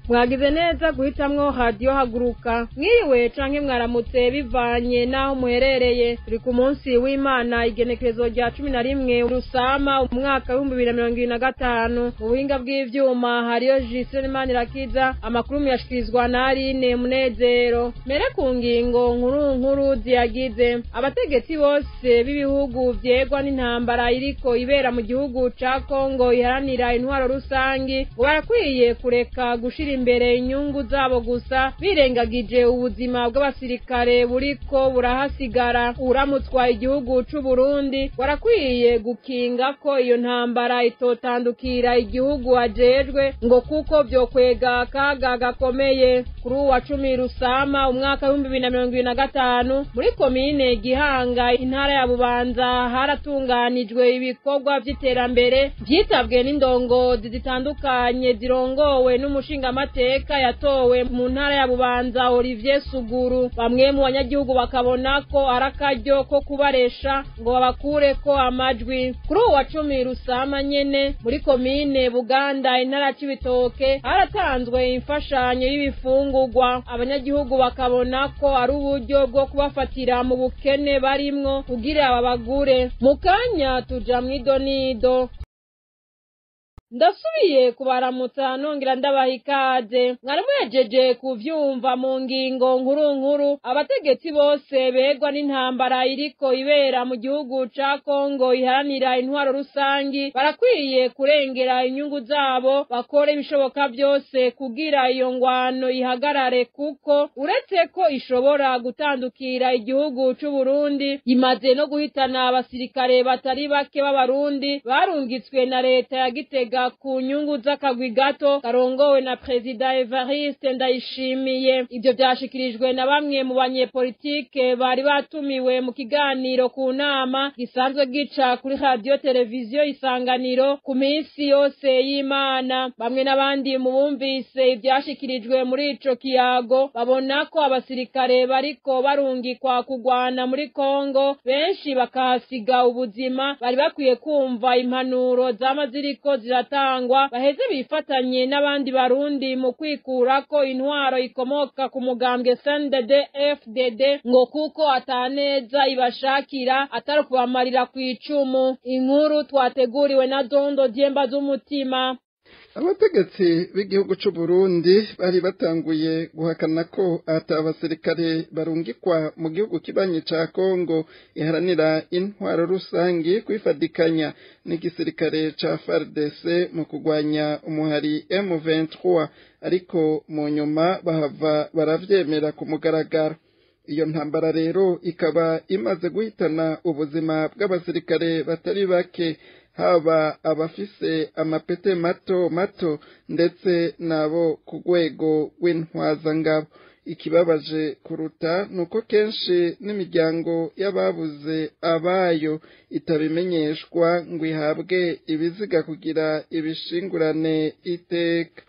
Mwagize neza guhitamwo Radiyo Haguruka. Mwiriwe canke mwaramutse bivanye n'aho muherereye. Turi ku munsi w'Imana, igenekerezo rya 11 Rusama, umwaka w'2025. Mu buhinga bw'ivyuma hariyo Justin Manirakiza, amakuru muyashikirizwa na Aline Munezero. Mere ku ngingo nkuru nkuru ziyagize: abategetsi bose b'ibihugu vyegwa n'intambara iriko ibera mu gihugu ca Kongo iharanira intwaro rusangi ngo barakwiye kureka gushira imbere inyungu zabo gusa, birengagije ubuzima bw'abasirikare buriko burahasigara. Uramutswa igihugu c'u Burundi warakwiye gukinga ko iyo ntambara itotandukira igihugu ajejwe, ngo kuko vyokwega akaga gakomeye. Kuri uwa 10 Rusama umwaka w'2025, muri komine Gihanga, intara ya Bubanza, haratunganijwe ibikorwa vy'iterambere vyitabwe n'indongozi zitandukanye zirongowe n'umushingamateka yatowe mu ntara ya Bubanza, Olivier Suguru. Bamwe mu banyagihugu bakabona ko ari akaryo ko kubaresha ngo babakureko amajwi. Kuri uwa 10 Rusama nyene, muri komine Buganda, intara ya Cibitoke, haratanzwe imfashanyo y'ibifungurwa. Abanyagihugu bakabona ko ari uburyo bwo kubafatira mu bukene barimwo kugira babagure. Mu kanya tuja mw'idonido. Ndasubiye kubaramutsa nongera ndabaha ikaze. Mwari muhejeje kuvyumva mu ngingo nkuru nkuru: abategetsi bose begwa n'intambara iriko ibera mu gihugu ca Kongo iharanira intwaro rusangi barakwiye kurengera inyungu zabo, bakore ibishoboka byose kugira iyo ngwano ihagarare, kuko uretse ko ishobora gutandukira igihugu c'u Burundi, imaze no guhitana abasirikare batari bake b'Abarundi barungitswe na leta ya Gitega ku nyungu z'akagwi gato karongowe na Perezida Evariste Ndayishimiye. Ivyo vyashikirijwe na bamwe mu banyepolitike bari batumiwe mu kiganiro ku nama gisanzwe gica kuri Radio Televiziyo Isanganiro ku minsi yose y'Imana. Bamwe n'abandi mu bumvise ivyashikirijwe muri ico kiyago babona ko abasirikare bariko barungikwa kugwana muri Kongo benshi bakahasiga ubuzima bari bakwiye kumva impanuro zama ziriko ziratangwa, baheze bifatanye n'abandi Barundi mu kwikurako intwaro ikomoka ku mugambwe CNDD FDD, ngo kuko ataneza ibashakira atari kubamarira kw'icumu. Inkuru twateguriwe na Dondo Diemba z'umutima. Abategetsi b'igihugu c'u Burundi bari batanguye guhakana ko ata abasirikare barungikwa mu gihugu kibanyi ca Kongo iharanira intwaro rusangi kwifadikanya n'igisirikare ca FARDC mu kugwanya umuhari M23, ariko mu nyuma bahava baravyemera ku mugaragaro. Iyo ntambara rero ikaba imaze guhitana ubuzima bw'abasirikare batari bake, haba abafise amapete mato mato ndetse nabo ku rwego rw'intwazangabo. Ikibabaje kuruta nuko kenshi n'imiryango y'ababuze abayo itabimenyeshwa ngo ihabwe ibiziga kugira ibishingurane iteka.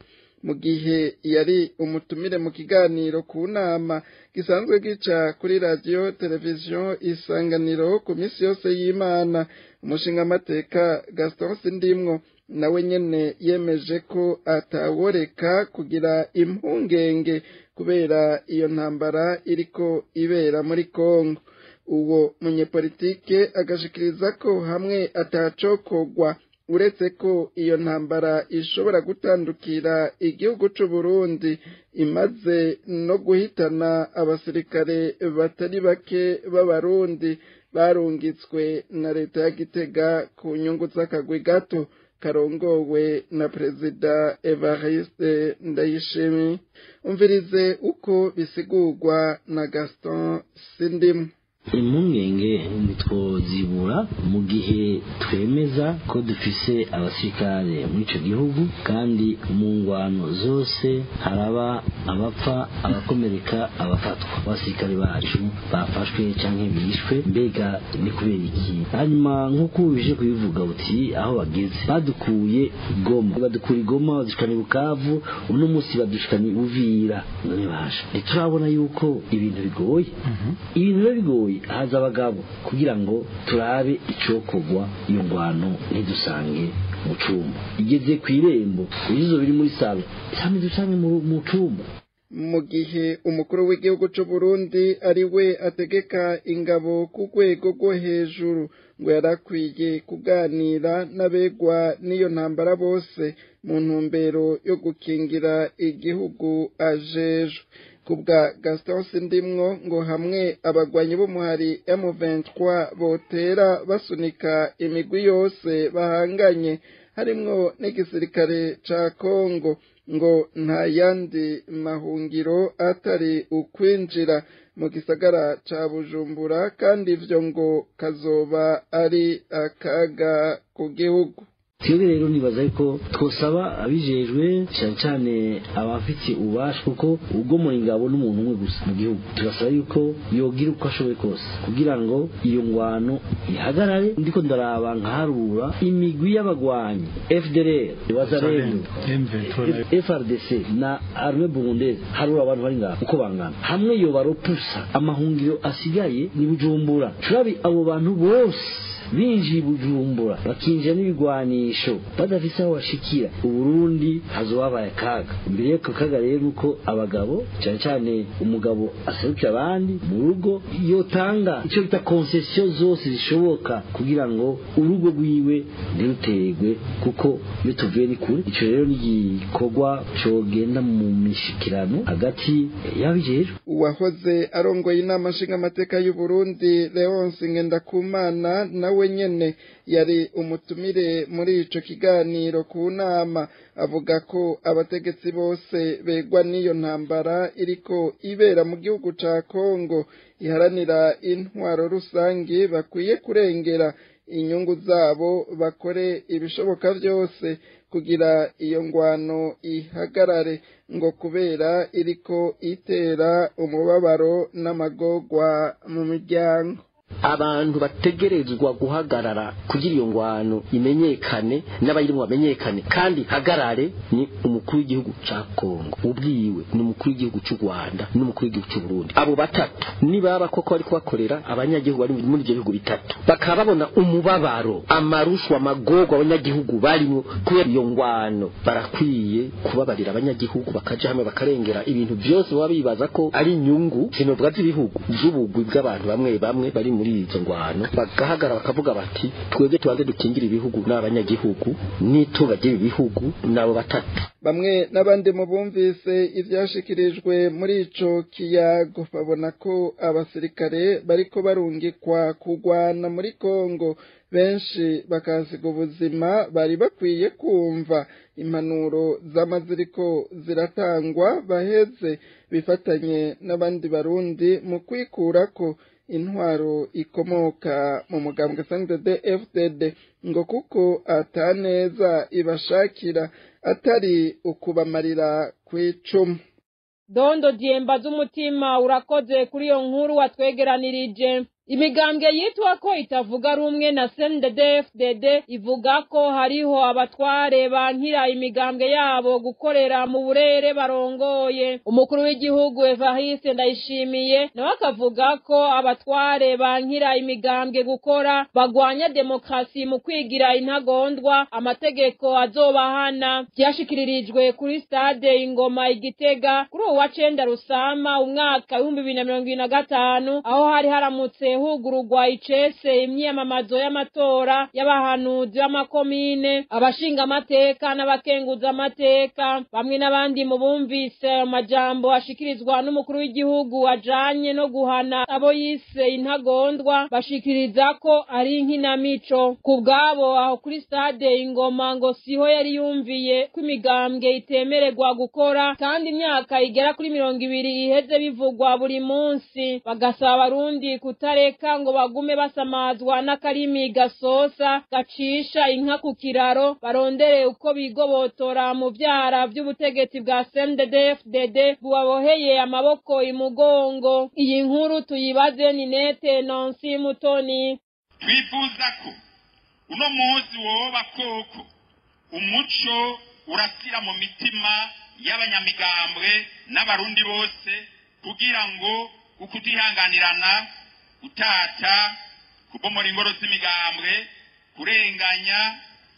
Mu gihe yari umutumire mu kiganiro ku nama gisanzwe gica kuri Radio Televiziyo Isanganiro ku minsi yose y'Imana, umushingamateka Gaston Sindimwo nawe nyene yemeje ko ataworeka kugira impungenge kubera iyo ntambara iriko ibera muri Kongo. Uwo munyepolitike agashikiriza ko hamwe atacokogwa, uretse ko iyo ntambara ishobora gutandukira igihugu c'u Burundi imaze no guhitana abasirikare batari bake b'Abarundi barungitswe na leta ya Gitega ku nyungu z'akagwi gato karongowe na Perezida Evariste Ndayishimiye. Umvirize uko bisigurwa na Gaston Sindimwo. Impungenge ntitwozibura mu gihe twemeza ko dufise abasirikare muri ico gihugu, kandi mu ngwano zose haraba abapfa, abakomereka, abafatwa. Abasirikare bacu bafashwe canke bishwe, mbega ni kubera iki? Hanyuma nk'uko ubije kubivuga uti aho bageze badukuye Goma, badukura i Goma badushikana i Bukavu, uno munsi badushikana i Uvira. None basha ntiturabona yuko ibintu bigoye? Ibintu biba bigoye, haza abagabo kugira ngo turabe icokogwa, iyo ngwano ntidusange mu cumba, igeze kw'irembo, ejo biri muri salo, cyane dusange mu cumba. Mu gihe umukuru w'igihugu c'u Burundi ari we ategeka ingabo ku rwego rwo hejuru, ngo yarakwiye kuganira n'abegwa n'iyo ntambara bose mu ntumbero yo gukingira igihugu ajejwe. Kubwa Gaston Sindimwo, ngo hamwe abagwanyi b'umuhari M23 botera basunika imigwi yose bahanganye harimwo n'igisirikare ca Kongo, ngo nta yandi mahungiro atari ukwinjira mu gisagara ca Bujumbura, kandi ivyo ngo kazoba ari akaga ku gihugu. Twebwe rero nibaza yuko twosaba abijejwe cyane cyane abafite ububasha, kuko ugomora ingabo n'umuntu umwe gusa mu gihugu, turasaba yuko yogira uko ashoboye kose kugira ngo iyo ngwano ihagarare. Ndiko ndaraba nkaharura imigwi y'abagwanyi FDLR, Wazalendo, FRDC na Armée Burundaise, harura abantu bari ngaho uko bangana, hamwe yo baropusa amahungiro asigaye ni Bujumbura. Turabi abo bantu bose binjiye Bujumbura bakinjira n'ibigwanisho badafise aho bashikira, Uburundi hazobabaye akaga. Imbere y'ako kaga rero nuko abagabo, cyane cyane umugabo aserukira abandi mu rugo, yotanga icyo bita concession zose zishoboka kugira ngo urugo rwiwe ntiruterwe, kuko iyo tuvuye ni kure. Ico rero ni igikorwa cogenda mu mishikirano hagati y'abijejwe. Uwahoze arongoye inama nshingamateka y'u Burundi Leonce Ngendakumana nawe nyene yari umutumire muri ico kiganiro ku nama, avuga ko abategetsi bose begwa n'iyo ntambara iriko ibera mu gihugu ca Kongo iharanira intwaro rusangi bakwiye kurengera inyungu zabo, bakore ibishoboka vyose kugira iyo ngwano ihagarare, ngo kubera iriko itera umubabaro n'amagorwa mu miryango. Abantu bategerezwa guhagarara kugira iyo ngwano imenyekane n'abayirimo bamenyekane kandi hagarare ni umukuru w'igihugu ca Kongo ubwiwe, ni umukuru w'igihugu c'u Rwanda n'umukuru w'igihugu c'u Burundi. Abo batatu nibaba koko bari kubakorera abanyagihugu bari muri ibyo bihugu bitatu, bakaba babona umubabaro, amarushwa, amagorwa abanyagihugu barimo kubera iyo ngwano, barakwiye kubabarira abanyagihugu bakaja hamwe bakarengera ibintu byose baba bibaza ko ari inyungu zinovuga z'ibihugu z'ubugwi bw'abantu bamwe bamwe bari muri izo ngwano, bagahagara bakavuga bati twebwe tubanze dukingira ibihugu n'abanyagihugu n'itunga ry'ibi bihugu. Nabo batatu. Bamwe n'abandi mu bumvise ivyashikirijwe muri ico kiyago babona ko abasirikare bariko barungikwa kugwana muri Kongo benshi bakahasiga ubuzima bari bakwiye kumva impanuro z'amaziriko ziratangwa, baheze bifatanye n'abandi barundi mu kwikurako intwaro ikomoka mu mugambwe CNDD FDD, ngo kuko ataneza ibashakira atari ukubamarira kw'icumu. Dondo Diemba z'umutima, urakoze kuri iyo nkuru watwegeranirije. Imigambwe yitwa ko itavuga rumwe na CNDD-FDD ivuga ko hariho abatware bankira imigambwe yabo gukorera mu burere barongoye. Umukuru w'igihugu Evariste Ndayishimiye nawe akavuga ko abatware bankira imigambwe gukora bagwanya demokrasi mu kwigira intagondwa, amategeko azobahana. Vyashikiririjwe kuri stade Ingoma Igitega kuri uwa 9 Rusama umwaka 2025, aho hari haramutse hugurugwa icese imyiyamamazo y'amatora y'abahanuzi b'amakomine, abashinga amateka n'abakenguza amateka. Bamwe n'abandi mu bumvise ayo majambo ashikirizwa n'umukuru w'igihugu ajanye no guhana abo yise intagondwa, bashikiriza ko ari inkinamico. Ku bwabo aho kuri stade Ingoma ngo siho yari yumviye ko imigambwe itemererwa gukora, kandi imyaka igera kuri 20 iheze bivugwa buri munsi. Bagasaba abarundi kutareka ngo bagume basamazwa n'akarimi gasosa gacisha inka ku kiraro, barondere uko bigobotora mu vyara vy'ubutegetsi bwa CNDD-FDD bubaboheye amaboko imugongo. Iyi nkuru tuyibaze Ninete Nancy Mutoni. Twifuza ko uno munsi woba koko umuco urasira mu mitima y'abanyamigambwe n'abarundi bose, kugira ngo ukutihanganirana, gutata, kubomora ingoro z'imigambwe, kurenganya,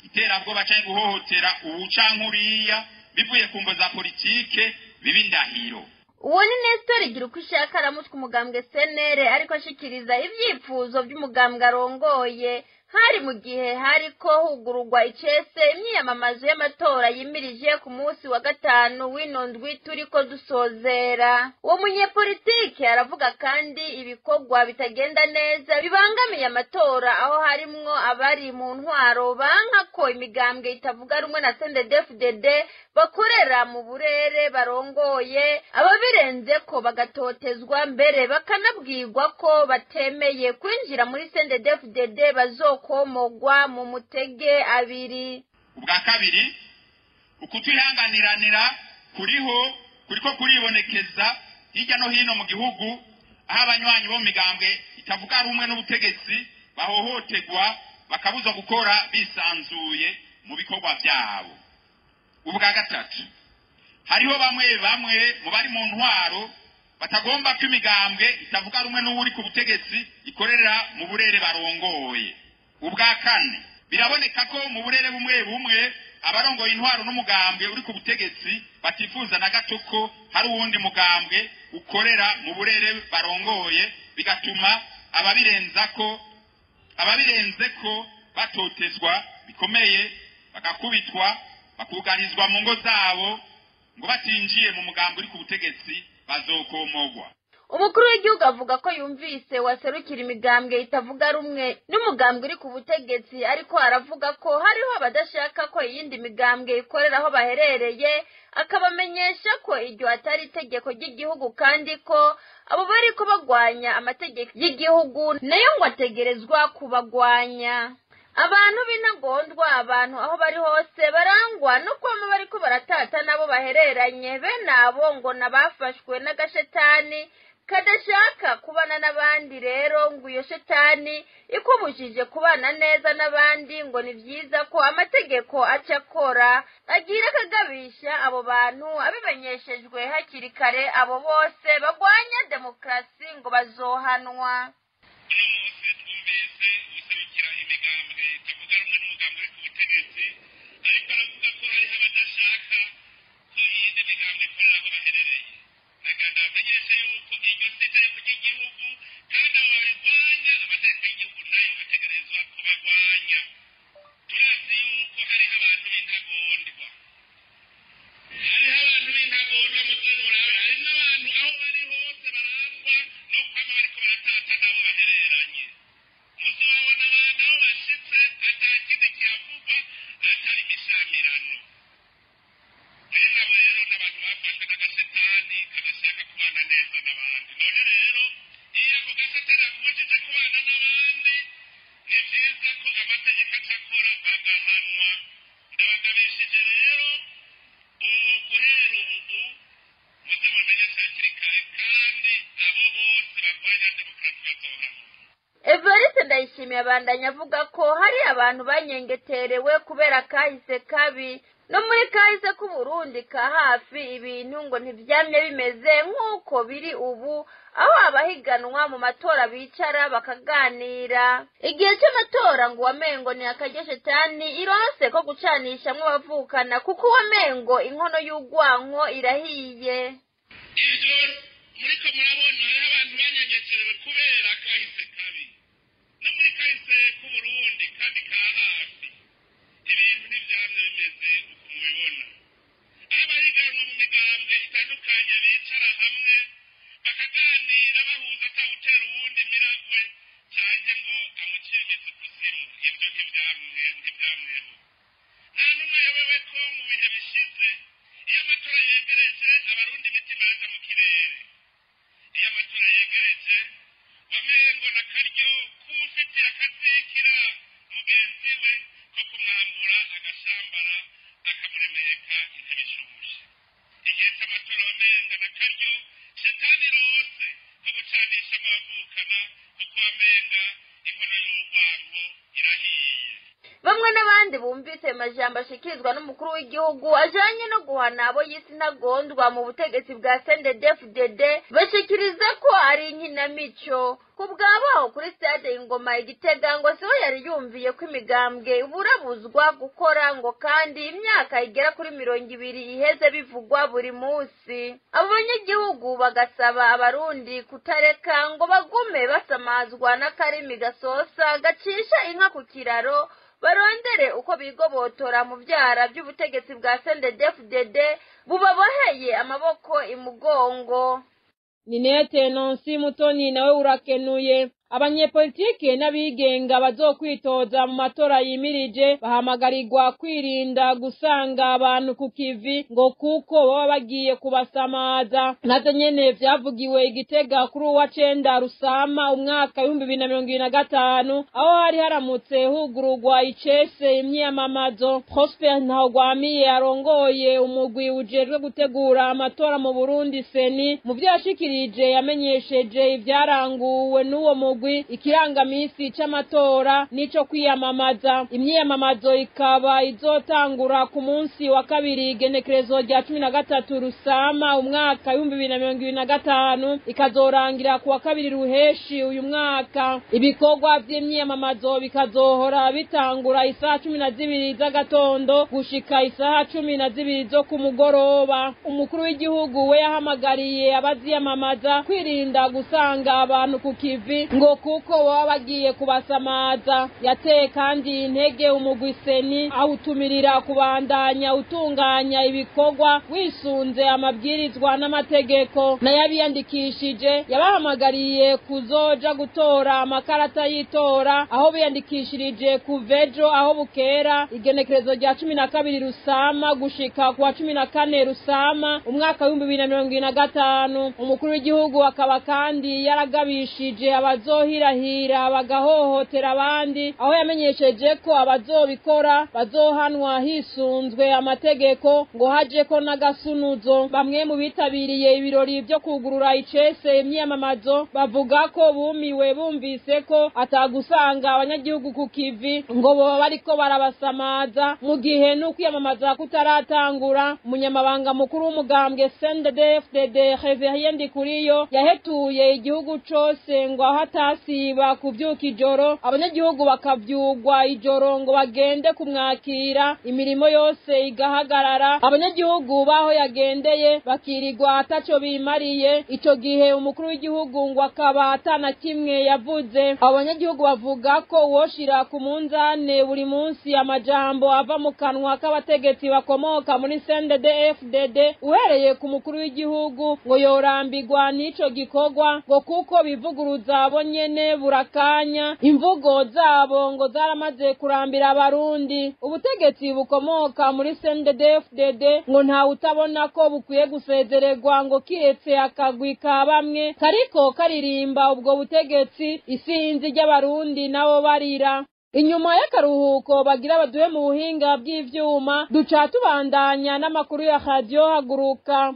Iterabwoba canke guhohotera uwu canke uriya bivuye ku mvo za politike biba indahiro. Uwo ni Nestor Girukwishaka aramutse umugambwe CNL ariko ashikiriza ivyifuzo by'umugambwe arongoye. Hari mu gihe hariko hugururwa icese imyiyamamazo y'amatora yimirije ku munsi wa gatanu w'ino ndwi turiko dusozera. Uwo munyepolitike aravuga kandi ibikorwa bitagenda neza bibangamiye amatora, aho harimwo abari mu ntwaro banka ko imigambwe itavuga rumwe na CNDD-FDD bakorera mu burere barongoye, ababirenze ko bagatotezwa mbere bakanabwirwa ko batemeye kwinjira muri CNDD-FDD bazokomogwa mu mutege abiri. Ubwa kabiri, ukutwihanganiranira kuriho kuriko kuribonekeza hirya no hino mu gihugu, aho abanywanyi bo mu migambwe itavuga rumwe n'ubutegetsi bahohoterwa bakabuzwa gukora bisanzuye mu bikorwa vyabo. Ubwa gatatu, hariho bamwe bamwe mu bari mu ntwaro batagomba ko imigambwe itavuga rumwe n'uwuri ku butegetsi ikorera mu burere barongoye. Ubwa kane, biraboneka ko mu burere bumwe bumwe abarongoye intwaro n'umugambwe uri ku butegetsi batifuza na gato ko hari uwundi mugambwe ukorera mu burere barongoye, bigatuma ababirenze ko batotezwa bikomeye, bakakubitwa, bakugarizwa mu ngo zabo ngo batinjiye mu mugambwe uri ku butegetsi bazokomogwa. Umukuru w'igihugu avuga ko yumvise waserukira imigambwe itavuga rumwe n'umugambwe uri ku butegetsi, ariko aravuga ko hariho abadashaka ko iyindi migambwe ikorera aho baherereye, akabamenyesha ko iryo atari itegeko ry'igihugu kandi ko abo bariko bagwanya amategeko y'igihugu nayo ngo ategerezwa kubagwanya. Abantu b'intagondwa, abantu aho bari hose barangwa no kwama bariko baratata nabo bahereranye, bene abo ngo nabafashwe n'agashetani kadashaka kubana n'abandi. Rero ngo iyo shetani ikubujije kubana neza n'abandi, ngo ni vyiza ko amategeko aca akora agira akagabisha abo bantu abimenyeshejwe hakiri kare. Abo bose bagwanya demokarasi ngo bazohanwa. Uno munsi twumvise userukira imigambwe itavuga rumwe n'umugambwe uri ku butegetsi, ariko aravuga ko hariho abadashaka ko iyindi migambwe ikorera aho baherereye. Nagira ndabamenyeshe yuko iryo si itegeko ry'igihugu, kandi abo babirwanya amategeko y'igihugu nayo ategerezwa kubagwanya. Turazi yuko hariho abantu b'intagondwa, hariho abantu b'intagondwa muze murabe, hari n'abantu aho bari hose barangwa no kwama bariko baratata n'abo bahereranye. Muzobabona abantu aho bashitse ata kindi kihavugwa atari imishamirano. Bene abo rero n'abantu bafashwe n'agashetani kadashaka kubana neza n'abandi. None rero iyo ako gashetani kakubujije kubana n'abandi, ni vyiza ko amategeko aca akora bagahanwa. Ndabagabishije rero ubu guhera ubu muze mubimenyeshe hakiri kare, kandi abo bose barwanya demokarasi bazohanwa. Evariste Ndayishimiye abandanya avuga ko hari abantu banyengeterewe kubera kahise kabi. No muri kahise k'Uburundi ka hafi ibintu ngo ntivyamye bimeze nk'uko biri ubu, aho abahiganwa mu matora bicara bakaganira. Igihe c'amatora ngo wamengo ni akaryo shetani ironse ko gucanishamwo abavukana, kuko wamengo inkono y'urwanko irahiye. Ivyo muriko murabona hariho abantu banyengeterewe kubera kahise kabi. No muri kahise k'Uburundi kandi ka hafi ibintu ntivyamye bimeze uko mubibona. Abahiganwa mu migambwe itandukanye bicara hamwe bakaganira bahuza atawutera uwundi imiragwe canke ngo amucire imizi kuzimu. Ivyo ntivyamweho. Nta n'umwe ayobewe ko mu bihe bishize iyo amatora yegereje abarundi imitima yaja mu kirere. Iyo amatora yegereje wamengo na karyo k'uwufitiye akazikira mugenzi we ko kumwambura agashambara akamuremeka intebe ishushe. Igihe c'amatora wamenga na karyo shetani rose ko gucanishamo abavukana, kuko wamenga inkono y'urwanko irahiye. Bamwe n'abandi bumvise ayo majambo ashikirizwa n'umukuru w'igihugu ajanye no guhana abo yise intagondwa mu butegetsi bwa CNDD-FDD, bashikiriza ko ari inkinamico. Ku bwabaho kuri stade Ingoma Igitega, ngo siho yari yumviye ko imigambwe iburabuzwa gukora, ngo kandi imyaka igera kuri 20 iheze bivugwa buri munsi. Abo banyagihugu bagasaba abarundi kutareka ngo bagume basamazwa n'akarimi gasosa gacisha inka ku kiraro, barondere uko bigobotora mu vyara by'ubutegetsi bwa CNDD-FDD bubaboheye amaboko imugongo. Ninete Nonsi Mutoni nawe urakenuye. Abanyepolitike n'abigenga bazokwitoza mu matora yimirije bahamagarirwa kwirinda gusanga abantu ku kivi, ngo kuko baba bagiye kubasamaza. Navyo nyene vyavugiwe Igitega kuri uwa 9 Rusama umwaka 2025, aho hari haramutse hugururwa icese imyiyamamazo. Prosper Ntahogwamiye arongoye umugwi ujejwe gutegura amatora mu Burundi CENI, mu vyo yashikirije yamenyesheje ivyaranguwe n'uwo mugwi, ikirangamisi c'amatora n'ico kwiyamamaza. Imyiyamamazo ikaba izotangura ku munsi wa kabiri igenekerezo rya 13 Rusama umwaka 2025, ikazorangira ku wa kabiri Ruheshi uyu mwaka. Ibikorwa vy'imyiyamamazo bikazohora bitangura isaha 12 z'agatondo gushika isaha 12 zo ku mugoroba. Umukuru w'igihugu we yahamagariye abaziyamamaza kwirinda gusanga abantu ku kivi, ngo kuko baba bagiye kubasamaza. Yateye kandi intege umugwi CENI awutumirira kubandanya utunganya ibikorwa wisunze amabwirizwa n'amategeko. N'ayabiyandikishije yabahamagariye kuzoja gutora amakarata y'itora aho biyandikishirije kuvejo aho bukera igenekerezo rya 12 Rusama gushika kuwa 14 Rusama umwaka 2025. Umukuru w'igihugu akaba kandi yaragabishije abazohirahira bagahohotera abandi, aho yamenyesheje ko abazobikora bazohanwa hisunzwe amategeko, ngo haje ko n'agasunuzo. Bamwe mu bitabiriye ibirori vyo kugurura icese imyiyamamazo bavuga ko bumiwe bumvise ko atagusanga abanyagihugu ku kivi, ngo boba bariko barabasamaza mu gihe n'ukwiyamamaza kutaratangura. Umunyamabanga mukuru w'umugambwe CNDD-FDD Reverien Ndikuriyo yahetuye igihugu cose ngo aho atasiba kuvyuka ijoro, abanyagihugu bakavyugwa ijoro ngo bagende kumwakira, imirimo yose igahagarara, abanyagihugu baho yagendeye bakirirwa ataco bimariye. Ico gihe umukuru w'igihugu ngo akaba atana kimwe yavuze. Abo banyagihugu bavuga ko uwoshira ku munzane buri munsi amajambo ava mu kanwa k'abategetsi bakomoka muri CNDD-FDD uhereye ku mukuru w'igihugu, ngo yorambirwa n'ico gikorwa, ngo kuko bivuguruza bo nyene burakanya. Imvugo zabo ngo zaramaze kurambira abarundi. Ubutegetsi bukomoka muri CNDD-FDD ngo nta utabona ko bukwiye gusezererwa, ngo kiretse akagwi ka bamwe kariko karirimba ubwo butegetsi, isinzi ry'abarundi nabo barira. Inyuma y'akaruhuko bagira baduhe mu buhinga bw'ivyuma, duca tubandanya n'amakuru ya Radio Haguruka.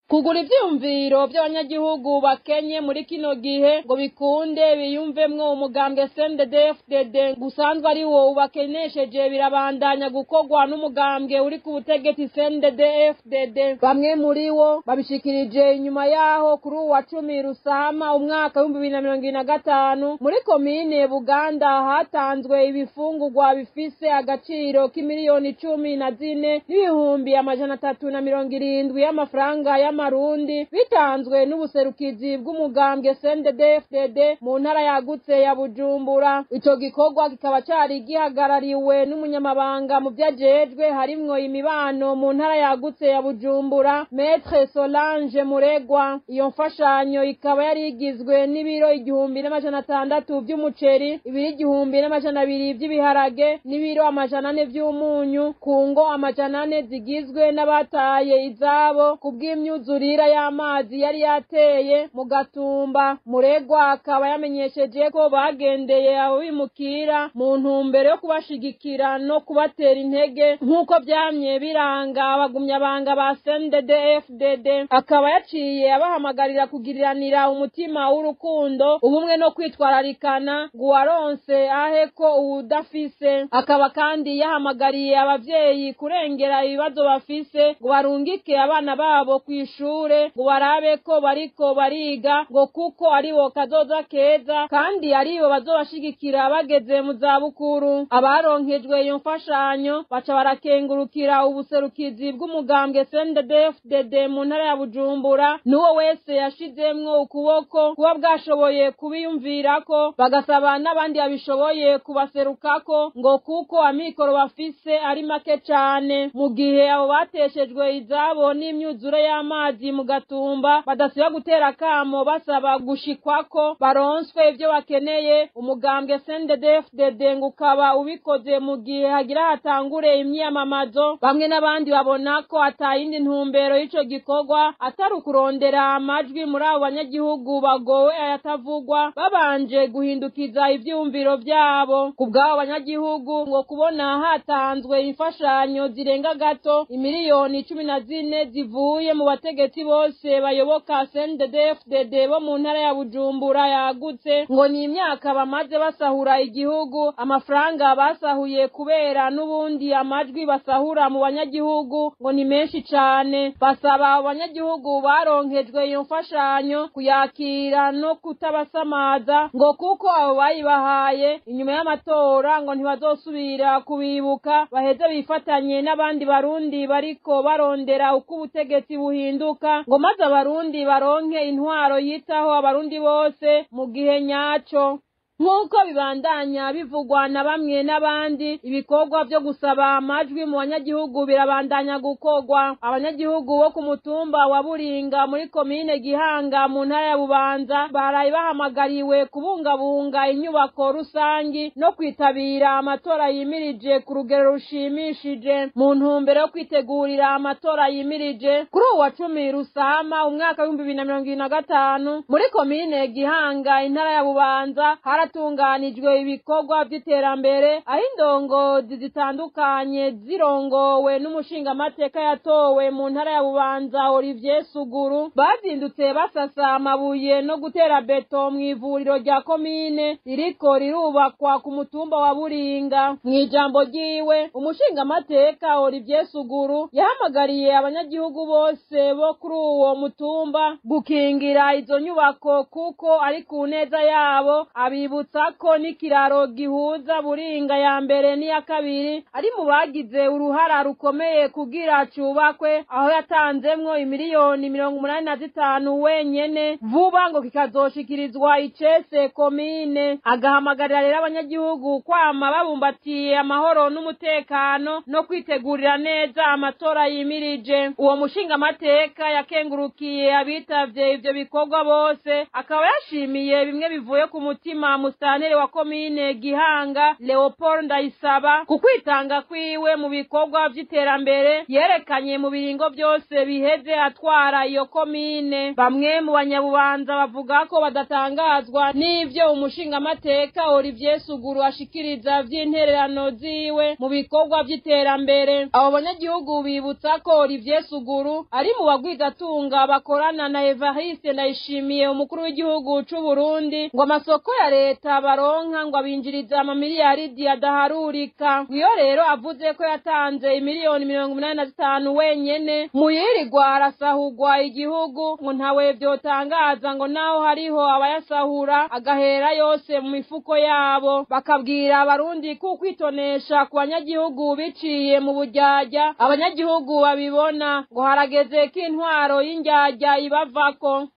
Kugura ivyumviro by'abanyagihugu bakenye muri kino gihe ngo bikunde biyumvemwo umugambwe CNDD-FDD gusanzwe ari wo ubakenesheje, birabandanya gukorwa n'umugambwe uri ku butegetsi CNDD-FDD. Bamwe muri wo babishikirije inyuma yaho kuri uwa 10 Rusama umwaka 2025 muri komine Buganda hatanzwe ibifungurwa bifise agaciro k'imiliyoni 14 n'ibihumbi 370 y'amafaranga y'amarundi, bitanzwe n'ubuserukizi bw'umugambwe CNDD-FDD mu ntara yagutse ya Bujumbura. Ico gikorwa kikaba cari gihagarariwe n'umunyamabanga mu vyajejwe harimwo imibano mu ntara yagutse ya Bujumbura, Maître Solange Muregwa. Iyo mfashanyo ikaba yari igizwe n'ibiro 1600 vy'umuceri, ibiro 1200 vy'ibiharage n'ibiro 400 vy'umunyu, ku ngo 400 zigizwe n'abataye izabo kubw'imyuzure imyuzurira y'amazi yari yateye mu Gatumba. Muregwa akaba yamenyesheje ko bagendeye abo bimukira mu ntumbero yo kubashigikira no kubatera intege nk'uko byamye biranga abagumyabanga ba CNDD-FDD. Akaba yaciye abahamagarira kugiriranira umutima w'urukundo, ubumwe no kwitwararikana ngo uwaronse ahe ko uwudafise. Akaba kandi yahamagariye abavyeyi kurengera ibibazo bafise ngo barungike abana babo kw'ishure ngo barabe ko bariko bariga, ngo kuko aribo kazoza keza kandi aribo bazobashigikira bageze mu zabukuru. Abaronkejwe iyo mfashanyo baca barakengurukira ubuserukizi bw'umugambwe CNDD-FDD mu ntara ya Bujumbura n'uwo wese yashizemwo ukuboko kuba bwashoboye kubiyumvirako, bagasaba n'abandi babishoboye kubaserukako ngo kuko amikoro bafise ari make cane. Mu gihe abo bateshejwe izabo n'imyuzure y'amazi mu Gatumba badasiba gutera kamo basaba gushikwako baronswe ivyo bakeneye, umugambwe CNDD-FDD ngo ukaba ubikoze mu gihe hagira hatangure imyiyamamazo. Bamwe n'abandi babona ko atayindi ntumbero y'ico gikorwa atari ukurondera amajwi muri abo banyagihugu bagowe ayatavugwa, babanje guhindukiza ivyumviro vyabo. Ku bw'abo banyagihugu ngo kubona hatanzwe imfashanyo zirenga gato imiliyoni 14 zivuye mu bategetsi bose bayoboka CNDD-FDD bo mu ntara ya Bujumbura yagutse, ngo ni imyaka bamaze basahura igihugu, amafaranga basahuye kubera n'ubundi amajwi basahura mu banyagihugu ngo ni menshi cane. Basaba abanyagihugu baronkejwe iyo mfashanyo kuyakira no kutabasamaza, ngo kuko abo bayibahaye inyuma y'amatora ngo ntibazosubira kubibuka, baheze bifatanye n'abandi barundi bariko barondera uko ubutegetsi buhinduka, ngo maze abarundi baronke intwaro yitaho abarundi bose mu gihe nyaco. Nk'uko bibandanya bivugwa na bamwe n'abandi, ibikorwa vyo gusaba amajwi mu banyagihugu birabandanya gukorwa. Abanyagihugu bo ku mutumba wa Buringa muri komine Gihanga mu ntara ya Bubanza baraye bahamagariwe kubungabunga inyubako rusangi no kwitabira amatora yimirije ku rugero rushimishije mu ntumbero yo kwitegurira amatora yimirije kuri uwa 10 Rusama umwaka wa 2025 muri komine Gihanga intara ya Bubanza. Haratunganijwe ibikorwa vy'iterambere aho indongozi zitandukanye zirongowe n'umushingamateka yatowe mu ntara ya Bubanza Olivier Suguru bazindutse basasa amabuye no gutera beto mu ivuriro rya komine ririko rirubakwa ku mutumba wa Buringa. Mw'ijambo ryiwe umushingamateka Olivier Suguru yahamagariye abanyagihugu bose bo kuri uwo mutumba gukingira izo nyubako kuko ari ku neza yabo, abibutsa ko n'ikiraro gihuza Buringa ya mbere n'iya kabiri ari mu bagize uruhara rukomeye kugira cubakwe, aho yatanzemwo imiliyoni 85 wenyene vuba ngo kikazoshikirizwa icese komine. Agahamagarira rero abanyagihugu kwama babumbatiye amahoro n'umutekano no kwitegurira neza amatora yimirije. Uwo mushingamateka yakengurukiye abitavye ivyo bikorwa bose, akaba yashimiye bimwe bivuye ku mutima mustaneri wa komine Gihanga Leopold Ndayisaba ku kwitanga kwiwe mu bikorwa vy'iterambere yerekanye mu biringo byose biheze atwara iyo komine. Bamwe mu banyabubanza bavuga ko badatangazwa n'ivyo umushingamateka Olivier Suguru ashikiriza vy'intererano ziwe mu bikorwa vy'iterambere. Abo banyagihugu bibutsa ko Olivier Suguru ari mu bagwizatunga bakorana na Evariste Ndayishimiye umukuru w'igihugu c'u Burundi, ngo amasoko ya leta baronka ngo abinjiriza amamiliyaridi adaharurika. Iyo rero avuze ko yatanze imiliyoni 85 wenyene muyirirwa arasahurwa igihugu, ngo ntawe vyotangaza ngo naho hariho abayasahura agahera yose mu mifuko yabo. Bakabwira abarundi ko kwitonesha ku banyagihugu biciye mu buryarya abanyagihugu babibona, ngo harageze ko intwaro y'indyarya ibavako.